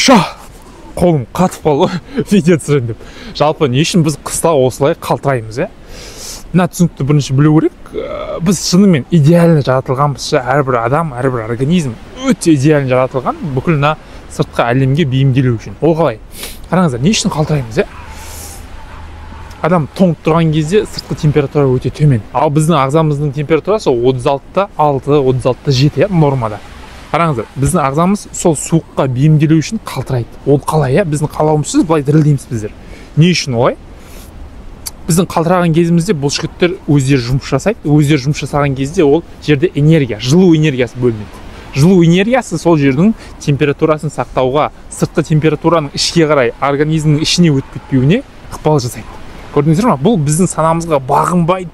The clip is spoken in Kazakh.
Ша, қолым қатып қалды ғой видео түсіремін деп. Жалпы не үшін біз қыста осылай қалтыраймыз, иә? Мына түсінікті бірінші білу керек. Біз шынымен идеально жаратылғанбыз. Әрбір адам, әрбір организм өте идеально жаратылған бүкіл мына сыртқы әлемге бейімделу үшін. Ол қалай? Қараңыздар, не үшін қалтыраймыз, иә? Адам тоңып тұрған кезде сыртқы температура өте төмен, ал біздің ағзамыздың температурасы 36,6, 36,7, иә, нормада. Қараңыздар, біздің ағзамыз сол суыққа бейімделу үшін қалтырайды. Ол қалай, иә? Біздің қалауымызсыз былай дірілдейміз біздер. Не үшін олай? Біздің қалтыраған кезімізде бұлшықеттер өздері жұмыс жасайды. Өздері жұмыс жасаған кезде ол жерде энергия, жылу энергиясы бөлінеді. Жылу энергиясы сол жердің температурасын сақтауға, сыртқы температураның ішке қарай, организмнің ішіне өтіп кетпеуіне ықпал жасайды. Көрдіңіздер ма? Бұл біздің санамызға бағынбай